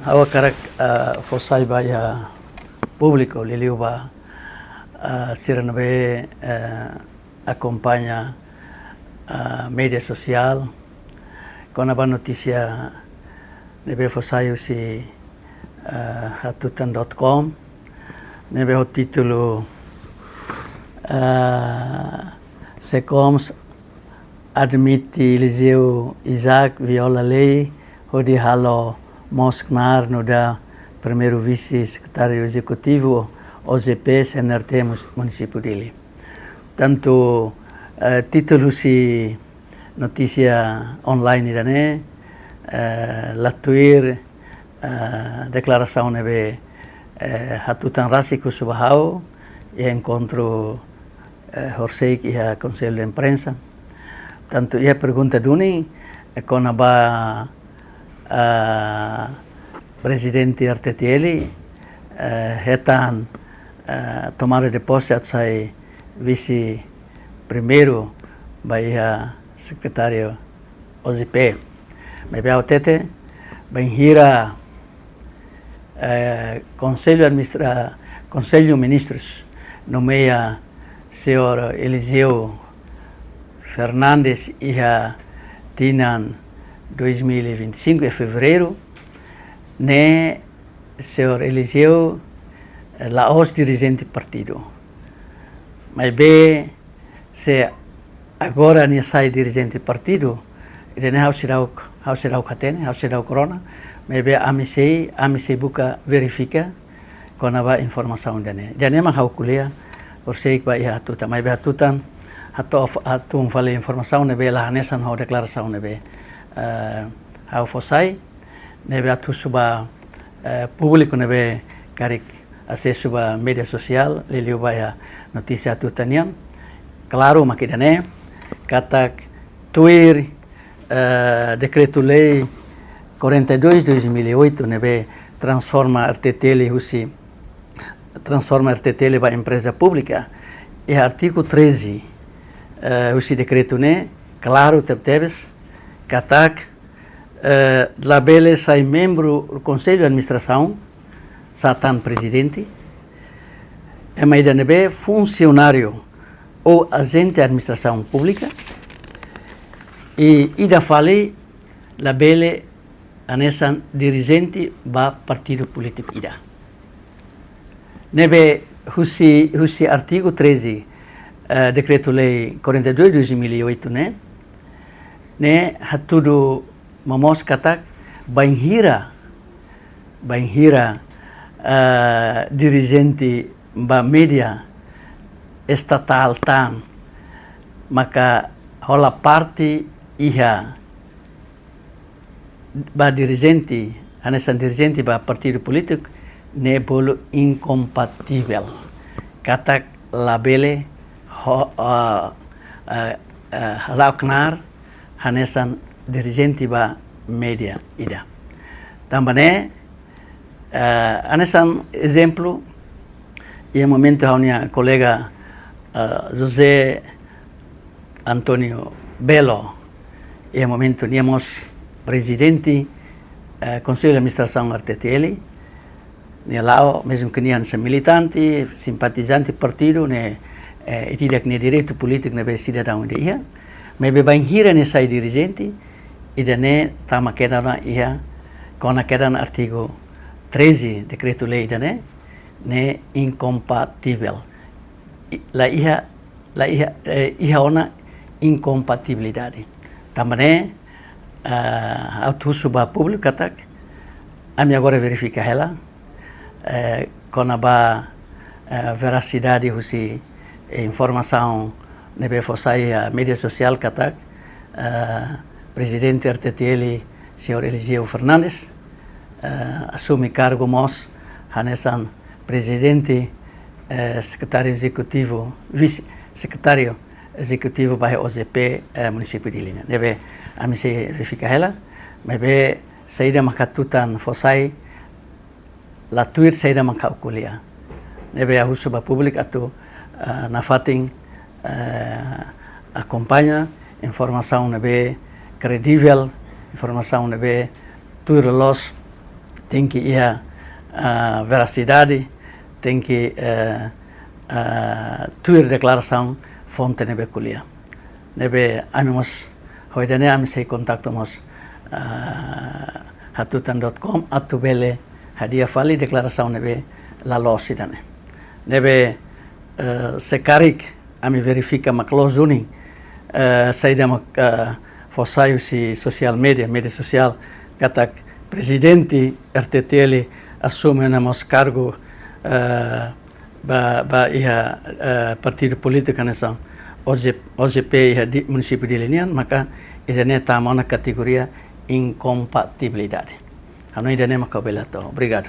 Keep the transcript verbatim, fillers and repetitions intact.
Ha'u hakarak, eh, fó sai ba iha públiku, liuliu ba, eh, sira ne'ebé, eh, akompaña, eh, média sosiál, kona-ba notísia ne'ebé fó sai husi, eh, hatutan dot com, ne'ebé ho títulu, eh, SECOMS admite Eliseu Isaac viola lei hodi halo mós knaar nu'udar primeiru vise sekretáriu ezekutivu O Z P C N R T mus-, munisípiu Dili. Tantu, eh, títulu husi notísia online ida-ne'e, eh, la tuir, eh, deklarasaun ne'ebé, eh, hatutan rasik husu ba ha'u iha enkontru, eh, horisehik iha Konsellu de Imprensa. Tantu iha pergunta duni, eh, kona-ba, eh, Prezidente R T T L, eh, hetan, eh, tomada de posse atu sai vise primeiru ba iha sekretáriu O Z P. Maibé ha'u hatete, bainhira, eh, Konsellu Administra-, Konsellu Ministrus nomeia señór Eliseu Fernandes iha tinan dois mil e vinte e cinco, iha fevereiru, ne'e señór Eliseu, eh, la'ós dirijente partidu. Maibé, se agora nia sai dirijente partidu, ida-ne'e ha'u seidauk, ha'u seidauk hatene, ha'u seidauk rona, maibé ami sei, ami sei buka verifika kona-ba informasaun ida-ne'e. Ida-ne'e mak ha'u ko'alia, horisehik ba iha hatutan, maibé hatutan, hatu-, hatún fali informasaun ne'ebé la hanesan ho deklarasaun ne'ebé, eh, ha'u fó sai, ne'ebé atu husu ba, eh, públiku ne'ebé karik asesu ba média sosiál, liuliu ba iha notísia hatutan nian. Klaru mak ida-ne'e, katak tuir, eh, Dekretu-Lei quarenta e dois dois mil e oito, ne'ebé transforma R T T L husi, transforma R T T L ba empreza públika. Iha artigu treze, eh, husi dekretu ne'e, klaru tebetebes, katak, eh, labele sai membru Konsellu Administrasaun, sá tan prezidente, ema ida ne'ebé funsionáriu ou ajente administrasaun públika, i ida fali labele hanesan dirijente ba partidu polítiku ida. Ne'ebé husi, husi artigu treze, eh, Dekretu-Lei quarenta e dois dois mil e oito ne'e, ne'e hatudu momoos katak bainhira, bainhira, eh, dirijente ba média estatál tan maka hola parte iha ba dirijente, hanesan dirijente ba partidu polítiku, ne'e bolu inkompativel. Katak labele ho-, eh, eh, eh, la'o knaar hanesan dirijente ba média ida. Tanba ne'e, eh, hanesan ezemplu, iha momentu ha'u-nia kolega, eh, José António Belo, iha momentu nia mós prezidente, eh, Konsellu Administrasaun R T T L, nia la'o, mezmu ke nia hanesan militante, simpatizante partidu, ne'e, eh, ida-idak nia direitu polítiku ne'ebé sidadaun ida iha. Maibé bainhira nia sai dirijente, ida-ne'e tama kedas ona iha, kona kedas ona artigu treze Dekretu-Lei ida-ne'e, ne'e inkompativel. I, la iha, la iha, eh, iha ona inkompatibilidade. Tanba ne'e, eh, ha'u atu husu ba públiku katak, ami agora verifika hela, eh, kona-ba, eh, verasidade husi, eh, informasaun ne'ebé fó sai iha média sosiál katak, eh, prezidente R T T L, señór Eliseu Fernandes, eh, asume kargu mós hanesan prezidente, eh, sekretáriu ezekutivu, vise-sekretáriu ezekutivu ba iha O Z P, eh, munisípiu Dili nian. Ne'ebé ami sei verifika hela, maibé saida mak hatutan fó sai, la tuir saida mak ha'u ko'alia. Ne'ebé ha'u husu ba públiku atu, eh, nafatin, eh, akompaña informasaun ne'ebé kredivel, informasaun ne'ebé tuir loloos, tenke iha, ah, verasidade, tenke, eh, ah, tuir deklarasaun fonte ne'ebé ko'alia. Ne'ebé ami mós, ho ida-ne'e ami sei kontaktu mós, ah, hatutan dot com atu bele hadi'a fali deklarasaun ne'ebé la loos ida-ne'e. Ne'ebé, eh, se karik ami verifika mak loos duni, eh, saida mak, eh, fó sai husi sosiál mídia, mídia sosiál, katak prezidente R T T L asume ona mós kargu, eh, ba, ba iha, eh, partidu polítiku hanesan O J, O J P iha di, munisípiu Dili nian, maka ida-ne'e tama ona kategoria inkompatibilidade. Hanoin ida-ne'e mak ha'u bele hato'o. Obrigadu.